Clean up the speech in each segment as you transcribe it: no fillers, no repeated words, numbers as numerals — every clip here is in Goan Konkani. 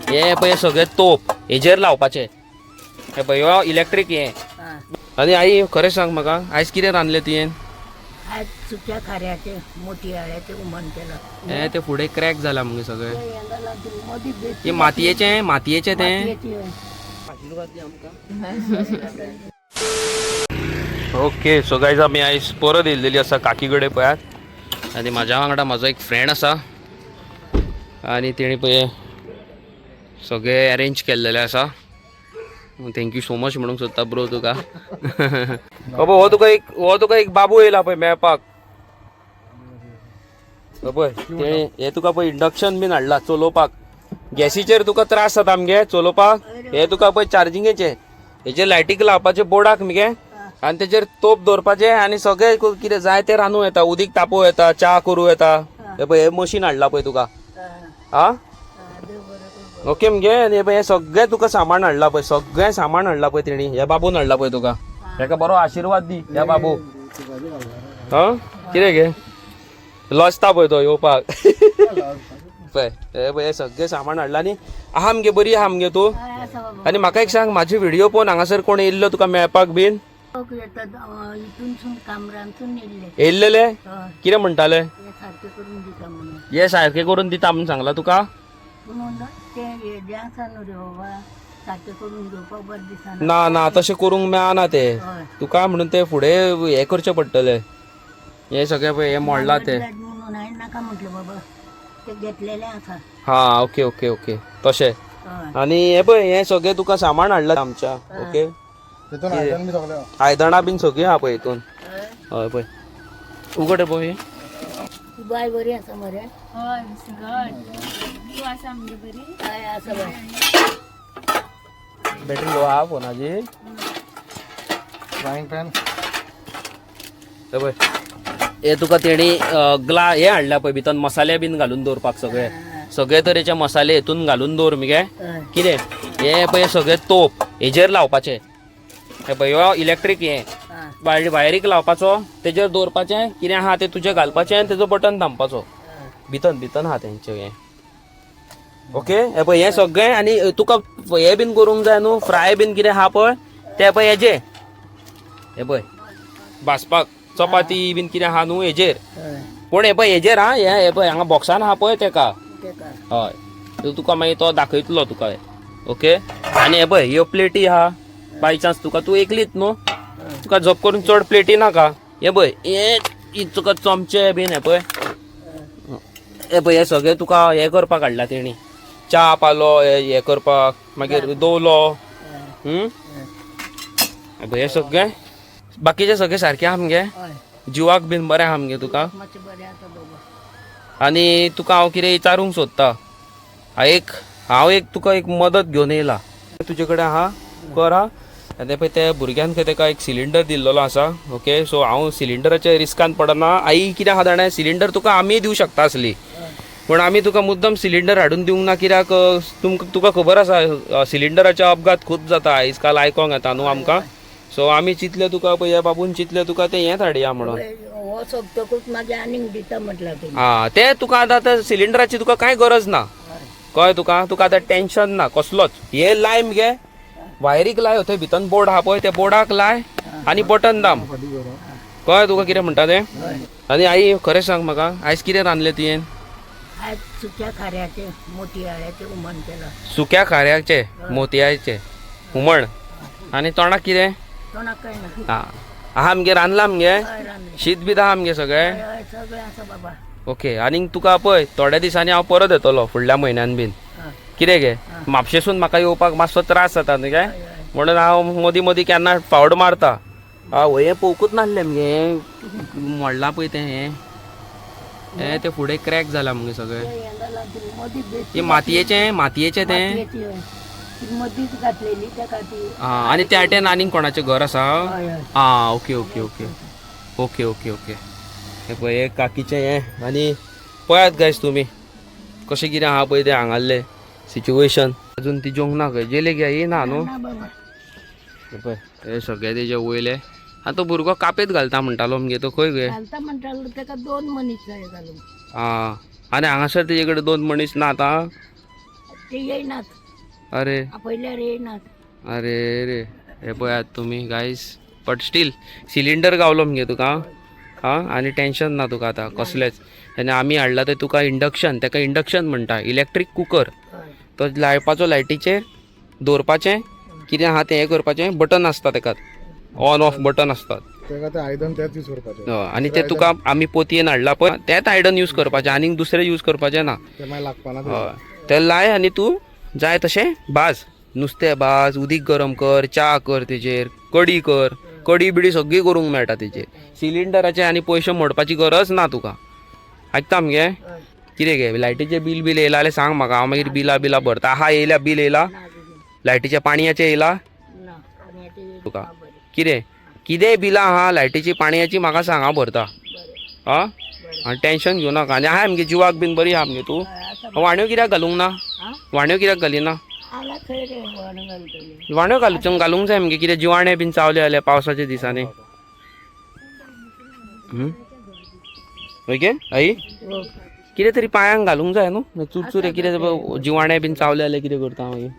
हे पळय सगळे तोप हेजेर लावपाचे. हे पळय हो इलेक्ट्रीक हे. आनी आई खरें सांग म्हाका, आयज कितें रांदलें तुवें? आज सुक्या खाऱ्याचे मोतयाळ्याचे हुमण केलं. हे ते फुडें क्रॅक जाला मगे सगळे. ते हेंगा लागून मदीं बेती हे मातयेचें, मातयेचें तें. मातयेची, हय. ओके, सो गायज आमी आयज परत येयल्लेली आसा काकी कडेन पळयात. आनी म्हाज्या वांगडा म्हाजो एक फ्रेंड आसा आनी तेणी पळय सगळें अरेंज केल्लेलें आसा. Thank you so much म्हणूंक सोदता ब्रो तुका. बाबा हो तुका एक बाबू येयला पळय मेळपाक. हो पळय तेणी हे तुका पळय इंडक्शन बीन हाडला चलोवपाक. गॅसीचेर तुका त्रास जाता मगे चलोवपाक. हे तुका पळय चार्जिंगेचे हेजे लायटीक लावपाचे बोर्डाक मगे आनी तेजेर तोप दवरपाचे आनी सगळे कितें जाय तें रांदूं येता, उदीक तापोवं येता, च्या करूं येता. हे पळय हे मशीन हाडला पळय तुका. हा. हा, देव बरें करूं. ओके मगे. आनी हे पळय हे सगळें तुका सामान हाडला पळय, सगळें सामान हाडला पळय तेणी. हे बाबून हाडला पळय तुका. हेका बरो आशिर्वाद दी ह्या बाबू. हा कितें गे लजता पळय तो येवपाक. पळय हे पळय हे सगळें सामान हाडलां. आनी आहा मगे, बरी आहा मगे तूं? हय, आसा बाबा. आनी म्हाका एक सांग, म्हाजे व्हिडिओ पळोवन हांगासर कोण येयल्लो तुका मेळपाक बीन? लोक येतात हितूनसून कामरांतून येयल्ले. येयल्लेले? हय. कितें म्हणटाले? हे सारकें करून दिता म्हणून. हे सारकें करून दिता म्हणून सांगला तुका? पूण ते हेजें आसा न्हू रे बाबा, सारकें करून घेवपाक बरें दिसना. ना ना, तशें करूंक मेळना ते. हय. तुका म्हणून ते फुडें हे करचें पडटलें. हे सगळें पळय हे मोडलां ते. बदलात म्हणून हांवें नाका म्हटलें बाबा, ते घेतलेलें आसा. हा, ओके ओके ओके, तशें. हय. आनी हे पळय हे सगळें तुका सामान हाडलां आमच्या. ओके, आयदणां बीन सगळीं आहा पळय हितून. हय. हय पळय उगड पळय. ती बाय बरी आसा मरे? हय, घट. तूं आसा मगे बरी? हय, आसा बाय. बॅटरी लो आहा फोनाची. Frying pan. हे पळय हे तुका तेणी ग्ला हे हाडल्या पळय, भितर मसाले बीन घालून दवरपाक. सगळे सगळे तरेचे मसाले हितून घालून दवर मगे. हय. कितें हे पळय सगळे तोप हेजेर लावपाचे. हे पळय हो इलेक्ट्रीक हे. हा. वायरीक लावपाचो, तेजेर दवरपाचें कितें आहा तें तुजें घालपाचें आनी तेजो बटन दामपाचो. भितर भितर आहा तेंचें हें. ओके, हे पळय हें सगळें. आनी तुका हें बीन करूंक जाय न्हू, फ्राय बीन कितें आहा पळय तें पळय हेजें. हे पळय भाजपाक चपाती बीन कितें आहा न्हू हेजेर. हय. पूण हे पळय हेजेर हा, हे हे पळय हांगा बॉक्सान आहा पळय तेका. तेका. हय, तो तुका मागीर तो दाखयतलो तुका. ओके, आनी हे पळय ह्यो प्लेटी आहा. बाय चान्स तुका, तूं एकलीच न्हू, तुका जप करून चड प्लेटी नाका. हे पळय हे ही तुका चमचे बीन. हे पळय, हे पळय हे सगळे तुका हे करपाक हाडला तेणी, च्या पालो हे हे करपाक, मागीर दवलो. हय. हे पळय हे सगळे बाकीचे सगळे सारके आहा मगे? हय. जिवाक बीन बरें आहा मगे तुका? मातशें बरें आसा बाबा. आनी तुका हांव कितें विचारूंक सोदता. एक हांव एक तुका एक मदत घेवन येयला तुजे कडेन आहा कर हा. आनी पळय त्या भुरग्यान खंय तेका एक सिलिंडर दिल्लेलो आसा. ओके, सो हांव सिलिंडराच्या रिस्कान पडना. आई कितें आहा जाणा, सिलिंडर तुका आमी दिवं शकता आसली, पूण आमी तुका मुद्दम सिलिंडर हाडून दिवंक ना. कित्याक तुमकां तुका खबर आसा सिलिंडराचे अपघात खूब जाता आयज काल, आयकोंक येता न्हू आमकां. सो आमी चिंतलें तुका पळय ह्या बाबून चिंतलें तुका तें हेंच हाडया म्हणून. पळय, हो सोंपतकूच मागीर आनीक दिता म्हटलां तुमी. हा, ते तुका आतां आतां सिलिंडराची तुका कांय गरज ना. कळ्ळें तुका? तुका आतां टेन्शन ना कसलोच. हे लाय मगे वायरीक लाय, थंय भितर बोर्ड आहा पळय त्या बोर्डाक लाय आनी बटन दाम. कळ्ळें तुका कितें म्हणटा तें? आनी आई खरें सांग म्हाका, आयज कितें रांदलें तुवें? आज सुक्या खाऱ्याचे मोतयाळ्याचे हुमण केलं. सुक्या खाऱ्याचे मोतयाचे हुमण. आनी तोंडाक कितें? तोंडाक काय ना. हा आहा मगे, रांदलां मगे? हय, रांदलें. शीत बीत आहा मगे सगळें? हय हय, सगळें आसा बाबा. ओके, आनीक तुका पळय थोड्या दिसांनी हांव परत येतलो फुडल्या म्हयन्यान बीन. हय. कितें गे म्हापशेसून म्हाका येवपाक मातसो त्रास जाता न्ही काय, हय हय. म्हणून हांव मदीं मदीं केन्ना फावट मारता. आवय हें पळोवंकूच नासलें मगे, हें मोडलां पळय तें. हें हें तें फुडें क्रॅक जालां मगे सगळें. ते हेंगा लागून मदीं बेती हें मातयेचें, मातयेचें तें. मातयेची, हय. ती मदींच घातलेली तेका ती. आं, आनी त्या वाटेन आनीक कोणाचें घर आसा? हय हय. आं, okay okay okay okay okay okay. हें पळय हें काकीचें हें. आनी पळयात गायज तुमी कशें कितें आहा पळय तें हांगासरलें सिच्युएशन. अजून ती जेवंक ना खंय, जेले गे ही ना न्हू. ना बाबा. हे पळय हे सगळे तेजे वयले. आतां तो भुरगो कापेत घालता म्हणटालो मगे, तो खंय गे? घालता म्हणटालो, तेका दोन मनीस जाय घालूंक. आं, आनी हांगासर तेजे कडेन दोन मनीस ना आतां. ते येयनात. अरे. आपयल्यार येयनात. अरे रे, हे पळयात तुमी गायस, बट स्टील सिलिंडर गावलो मगे तुका. हा, आनी टेन्शन ना तुका आतां कसलेंच. आनी आमी हाडला ते तुका इंडक्शन, ताका इंडक्शन म्हणटा, इलेक्ट्रीक कुकर. हय. तो लायपाचो लायटीचेर दवरपाचें, कितें आहा तें हें करपाचें, बटन आसता तेका, ऑन ऑफ बटन आसतात. तेका ते आयदन तेच यूज करपाचें. हय, आनी ते तुका आमी पोतयेन हाडला पळय तेंच आयदन यूज करपाचें, आनीक दुसरें यूज करपाचें ना. ते मागीर लागपाना. हय, तें लाय आनी तूं जाय तशें भाज, नुस्तें भाज, उदीक गरम कर, च्या कर, तेजेर कडी कर, कडी बिडी सगळी करूंक मेळटा तेजेर. सिलिंडराचे आनी पयशे मोडपाची गरज ना तुका. आयकता मगे? हय. कितें गे, लायटीचें बील बील येयला जाल्यार सांग म्हाका, हांव मागीर बिलां बिलां भरता. आहा, येयल्या बील येयला? ना अजून. लायटीचें पाणयाचें येयला? ना, आनी तुका. आतां बरें. कितें कितेंय बिलां आहा लायटीची पाणयाची म्हाका सांग, हांव भरता. बरें. आं. बरें. आनी टेंशन घेवं नाका. आनी आहा मगे जिवाक बीन बरी आहा मगे तूं? हय, आसा. वाण्यो कित्याक घालूंक ना? आं? वाण्यो कित्याक घालिना? हांगा खंय रे वाण घालतली? वाण्यो घालूंक घालूंक जाय मगे, कितें जिवाणे बीन चावले जाल्यार पावसाच्या दिसांनी. ओके आई, कितें तरी पांयांक घालूंक जाय न्हू, चुरचुरे कितें जिवाणे बीन चावले जाल्यार कितें करता मागीर?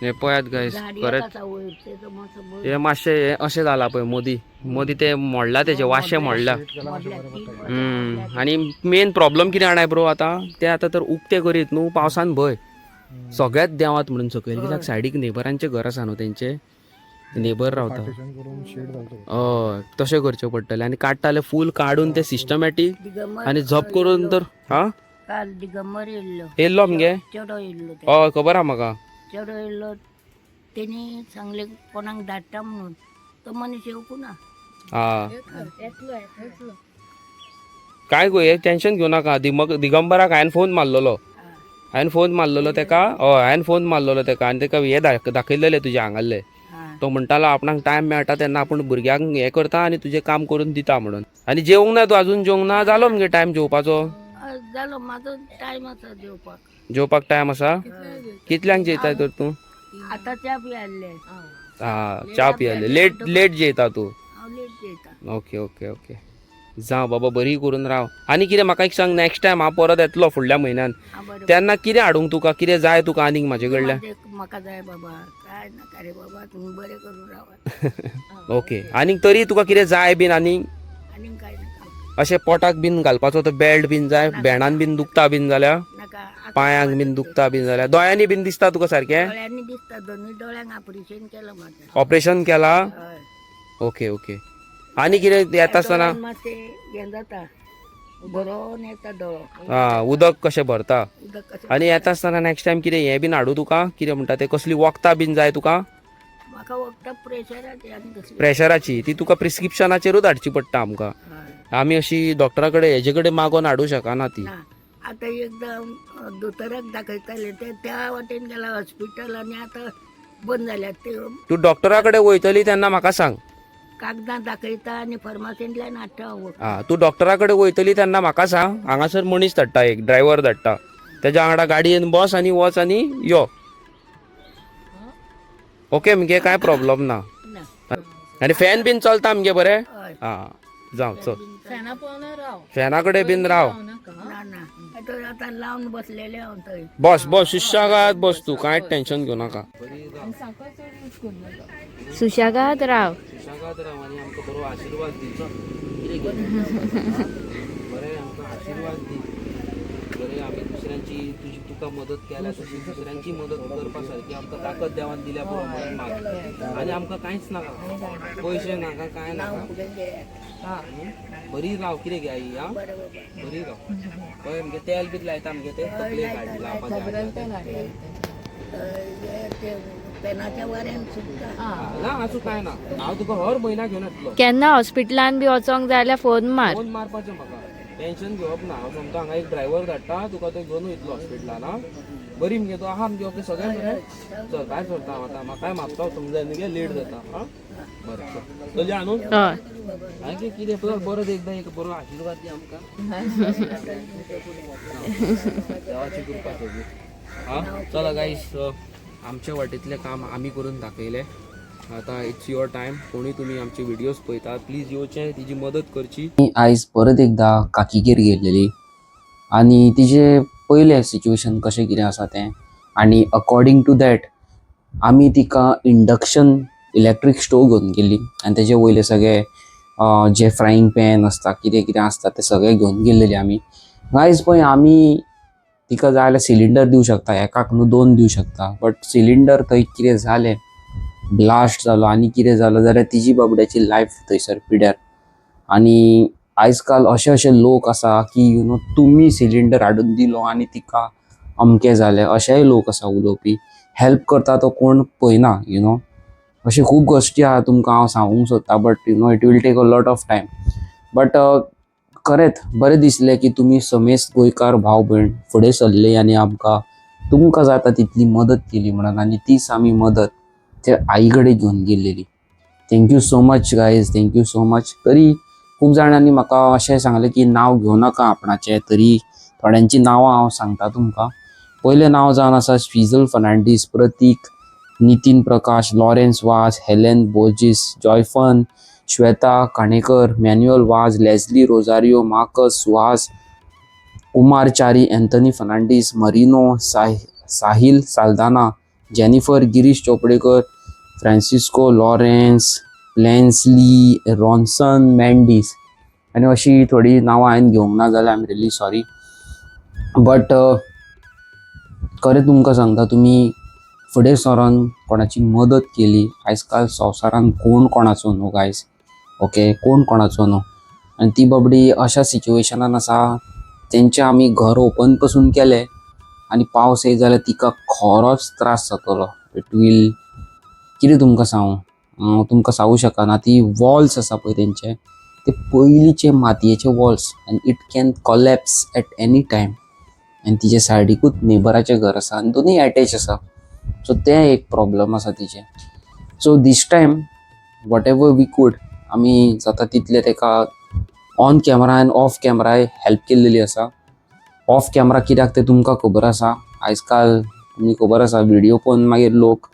हें पळयात गायस, झाड खरेंच. आसा वयर, तेजो मातसो बरो. हे मातशें हें अशें जालां पळय, मोदी मोदी ते मोडला, तेजे वाशे मोडला. मोडल्या 3. आनी मेन प्रॉब्लम कितें जाणा ब्रो, आतां ते आतां तर उक्ते करीत न्हू पावसान भंय सगळ्यात देंवात म्हणून सकयल, कित्याक सायडीक नेबरांचें घर आसा न्हू, तेंचे नेबर रावता. पार्टिशन करून शेड घालचो. हय, तशें करचें पडटलें. आनी काडटाले फूल काडून ते सिस्टमॅटीक दिगंबर आनी झप करून तर. हा. काल दिगंबर येयल्लो. येयल्लो मगे? चेडो येयल्लो ते. हय, खबर आहा म्हाका. चेडो येयल्लो, तेणी सांगलें कोणाक धाडटा म्हणून, तो मनीस येवंक ना. हा. येतलो येतलो. काय गो, हें टेंशन घेवं नाका. दिगंबराक हांवें फोन मारलेलो, हांवें फोन मारलेलो तेका. हय, हांवें फोन मारलेलो तेका आनी तेका हें दाखयलेलें तुजें हांगाल्लें. आं. तो म्हणटालो आपणाक टायम मेळटा तेन्ना आपूण भुरग्यांक हें करता आनी तुजें काम करून दिता म्हणून. आनी जेवंक ना तूं अजून? जेवंक ना? जालो मगे टायम जेवपाचो? जालो, म्हाजो टायम आसा जेवपाक. जेवपाक टायम आसा? कितल्यांक जेयता तर तूं? आतां च्या पियाल्ले. हा, च्या पियाले. लेट लेट जेयता तूं? हांव लेट जेयता. ओके ओके ओके, जावं बाबा, बरी करून राव. आनी कितें म्हाका एक सांग, नेक्स्ट टायम हांव परत येतलो फुडल्या म्हयन्यान, आं, बरें. तेन्ना कितें हाडूंक तुका, कितें जाय तुका आनीक म्हाजे कडल्यान? म्हाका जाय बाबा, काय नाका रे बाबा, तुमी बरें करून रावात. ओके, आनीक तरी तुका कितें जाय बीन आनीक? आनीक काय नाका. अशें पोटाक बीन घालपाचो तो बेल्ट बीन जाय? भेंडान बीन दुखता बीन जाल्यार? नाका आतां. पांयांक बीन दुखता बीन जाल्यार? दोळ्यांनी बीन दिसता तुका सारकें? दोळ्यांनी दिसता, दोनूय दोळ्यांक ऑपरेशन केलां म्हाजें. ऑपरेशन केला? हय. ओके ओके, आनी कितें येता आसतना? दोळ्यान मातशें हें जाता, भरोन येता दोळो. आं, उदक कशें भरता. उदक कशें. आनी येता आसतना नेक्स्ट टायम कितें हें बीन हाडूं तुका, कितें म्हणटा तें, कसली वखदां बीन जाय तुका? म्हाका वखदां प्रेशराची आनी कसली. प्रेशराची ती तुका प्रिस्क्रिप्शनाचेरूच हाडची पडटा आमकां. हय. आमी अशी डॉक्टरा कडेन हेजे कडेन मागोन हाडूं शकना ती. ना, आतां एकदां दोतोराक दाखयताले ते त्या वाटेन गेला हॉस्पिटल आनी आतां बंद जाल्यात ते. तूं डॉक्टरा कडेन वयतली तेन्ना म्हाका सांग. कागदां दाखयता आनी फार्मासींतल्यान हाडटा हांव वखद. आं, तूं डॉक्टरा कडेन वयतली तेन्ना म्हाका सांग. हांगासर मनीस धाडटा, एक ड्रायव्हर धाडटा, तेज्या वांगडा गाडयेन बस आनी वच आनी यो. ओके मगे, कांय प्रॉब्लम ना. ना. आनी फॅन बीन चलता मगे बरें? हय. आं, जावं, चल. फॅना पोंदा राव. फॅना कडेन बीन राव. नाका. ना ना, आतां आतां लावन बसलेले हांव थंय. बस बस, सुशेगाद बस तूं, कांयच टेंशन घेवं नाका. साकर चड यूज करू नाका, सुशेगाद राव. सुशेगाद राव आनी आमकां बरो आशिर्वाद दी. बरें, आमकां आशिर्वाद दी. बरें, आमी दुसऱ्यांची तुजी तुका मदत केल्या तशी दुसऱ्यांची मदत करपा सारकी आमकां ताकद देवान दिल्या पुरो म्हणून माग. आनी आमकां कांयच नाका, पयशे नाका, कांय नाका. बरी राव. कितें गे आई? आं, बरी राव. पळय मगे तेल बी लायता मगे ते तकलेक हाडली लावपाचें. पेनाच्या वाऱ्यान सुकता. ना, आसूं, कांय ना, हांव तुका हर म्हयन्याक घेवन येतलो. केन्ना हॉस्पिटलान बी वचोंक जाय जाल्यार फोन मार. फोन मारपाचें म्हाका, टेन्शन घेवप ना. हांव सोमतो हांगा एक ड्रायव्हर धाडटा तुका, तो घेवन वयतलो हॉस्पिटलान. आं, बरी मगे तूं आहा मगे? ओके, सगळें बरें. चल, भायर सरता हांव आतां, म्हाकाय म्हापसा वचूंक जाय न्ही गे, लेट जाता. आं, बरें, चल, चलया न्हू. हय. आनी कितें परत एकदां एक बरो आशिर्वाद दी आमकां, देवाची कृपा सगळी. आं, चला गाईस, आमच्या वाटेंतलें काम आमी करून दाखयलें. आतां it's your time. कोणी तुमी आमचे व्हिडियोज पळयतात, प्लीज येवचें, तिजी मदत करची. आयज परत एकदा काकीगेर गेल्लेली आनी तिजे पयलें सिच्युएशन कशें कितें आसा तें आनी अकॉर्डींग टू that आमी तिका इंडक्शन इलेक्ट्रीक स्टोव घेवन गेल्ली आनी तेजे वयले सगळे जे फ्रायींग पॅन आसता, कितें कितें आसता ते सगळे घेवन गेल्लेले आमी. गायज, पळय, आमी तिका जाय जाल्यार सिलिंडर दिवं शकता, एकाक न्हू दोन दिवं शकता, बट सिलिंडर थंय कितें जालें, ब्लास्ट जालो आनी कितें जालो जाल्यार तिजी बाबड्याची लायफ थंयसर पिड्यार. आनी आयज काल अशे अशे लोक आसा की you know तुमी सिलिंडर हाडून दिलो आनी तिका अमकें जालें, अशेय लोक आसा उलोवपी. हेल्प करता तो कोण पळयना. You know अशे खूब गोश्टी आहा तुमकां हांव सांगूंक सोदतां, but it will take a lot of time. But खरेंच बरें दिसलें की तुमी समेस्त गोंयकार भाव भयण फुडें सरले आनी आमकां तुमकां जाता तितली मदत केली म्हणून आनी तीच आमी मदत ते आई कडेन घेवन गेल्लेली. Thank you so much, guys, thank you so much. तरी खूब जाणांनी म्हाका अशें सांगलें की नांव घेवं नाका आपणाचें, तरी थोड्यांची नांवां हांव सांगता तुमकां. पयलें नांव जावन आसा स्विजल Fernandes, Prateek, Nitin Prakash, Lawrence Vaz, Helen बोजीस, जॉयफन, Shweta Kanekar, Manuel Vaz, Leslie Rosario, Marcus, Suhas, Kumar Chari, Anthony Fernandes, Marino, Sahil Saldanha, Jennifer, Girish Chopdekar, Francisco Lawrence, प्लॅन्सली, Ronson Mendes आनी अशी थोडी नांवां हांवें घेवंक ना जाल्यार I am really sorry, but खरें तुमकां सांगता, तुमी फुडें सरोन कोणाची मदत केली. आयज काल संवसारान कोण कोणाचो न्हू गायज, ओके? कोण कोणाचो न्हू. आनी ती बाबडी अशा सिच्युएशनान आसा. तेंचें आमी घर ओपन पसून केलें आनी पावस येयत जाल्यार तिका खरोच त्रास जातलो. It will, कितें तुमकां सांगू, हांव तुमकां सांगू शकना. ती वॉल्स आसा पळय तेंचे, ते पयलींचे मातयेचे walls and it can collapse at any time. आनी तिजे सायडीकूच नेबराचें घर आसा आनी दोनूय एटॅच आसा, सो तें एक प्रॉब्लम आसा तिचें. So this time, whatever we could, आमी जाता तितलें तेका ऑन कॅमरा आनी ऑफ कॅमराय हेल्प केल्लेली आसा. ऑफ कॅमरा कित्याक तें तुमकां खबर आसा. आयज काल तुमी खबर आसा, व्हिडियो पळोवन मागीर लोक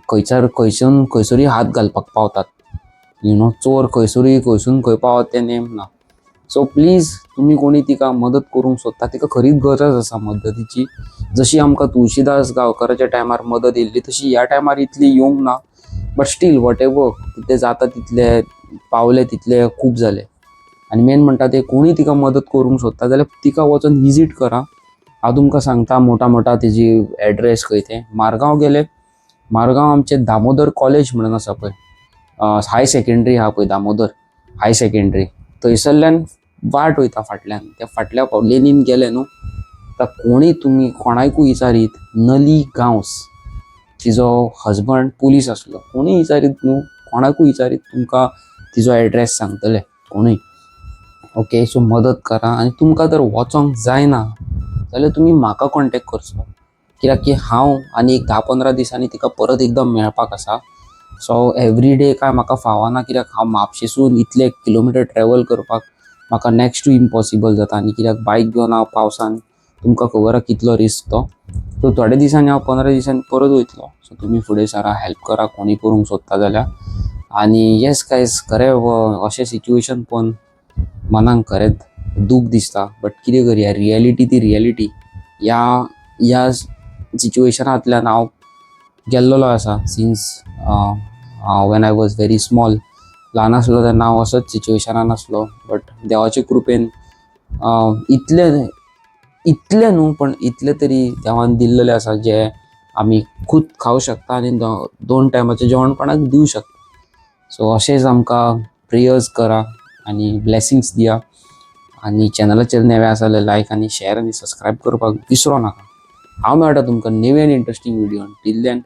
खंयसर खंयसून खंयसरूय हात घालपाक पावतात. You know चोर खंयसरूय खंयसून खंय पावत तें नेम ना. सो प्लीज, तुमी कोणी तिका मदत करूंक सोदता, तिका खरीच गरज आसा मदतीची. जशी आमकां तुळशीदास गांवकाराच्या टायमार मदत येयल्ली, तशी ह्या टायमार इतली येवंक ना, बट स्टील what ever कितें जाता तितले पावले तितले खूब जाले. आनी मेन म्हणटा ते, कोणी तिका मदत करूंक सोदता जाल्यार तिका वचोन विजीट करा. हांव तुमकां सांगता मोटा मोटा तेजी एड्रेस खंय तें. मारगांव गेले, मारगांव आमचे दामोदर कॉलेज म्हणून आसा पळय, हाय सेकेंडरी आहा पळय, दामोदर हाय सेकेंडरी, थंयसरल्यान वाट वयता फाटल्यान, त्या फाटल्या लेनीन गेले न्हू, आतां कोणी तुमी कोणाकूय विचारीत, नली गांवस, तिजो हजबंड पुलीस आसलो, कोणूय विचारीत न्हू, कोणाकूय विचारीत, तुमकां तिजो एड्रेस सांगतले कोणूय. ओके, सो मदत करा. आनी तुमकां जर वचोंक जायना जाल्यार तुमी म्हाका कॉन्टेक्ट करचो, कित्याक की हांव आनी एक 10-15 दिसांनी तिका परत एकदां मेळपाक आसा. सो एवरी डे काय म्हाका फावना, कित्याक हांव म्हापशेसून इतले किलोमिटर ट्रॅवल करपाक म्हाका नॅक्स्ट टू इम्पॉसिबल जाता. आनी कित्याक बायक घेवन हांव पावसान, तुमकां खबर आहा कितलो रिस्क तो. सो थोडे दिसांनी हांव 15 दिसांनी परत वयतलो. सो तुमी फुडें सरा, हेल्प करा कोणी करूंक सोदता जाल्यार. आनी येस गायज, खरें अशें सिच्युएशन पळोवन मनाक खरेंच दूख दिसता, बट कितें करया, रियलिटी ती रियलिटी. ह्या ह्या सिच्युएशनांतल्यान हांव गेल्लेलो आसा since when I was very small. ल्हान आसलो तेन्ना हांव असोच सिच्युएशनान आसलो, बट देवाचे कृपेन इतलें इतलें न्हू, पण इतलें तरी देवान दिल्लेलें आसा जें आमी खूद खावं शकता आनी दोन टायमाचें जेवण कोणाक दिवं शकता. सो अशेंच आमकां प्रेयर्स करा आनी ब्लेसिंग्स दिया. आनी चॅनलाचेर नवे आसा जाल्यार लायक आनी शेअर आनी सबस्क्रायब करपाक विसरो नाका. हांव मेळटा तुमकां नवे आनी interesting video. Till then,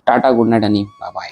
tata, good night आनी बाय बाय.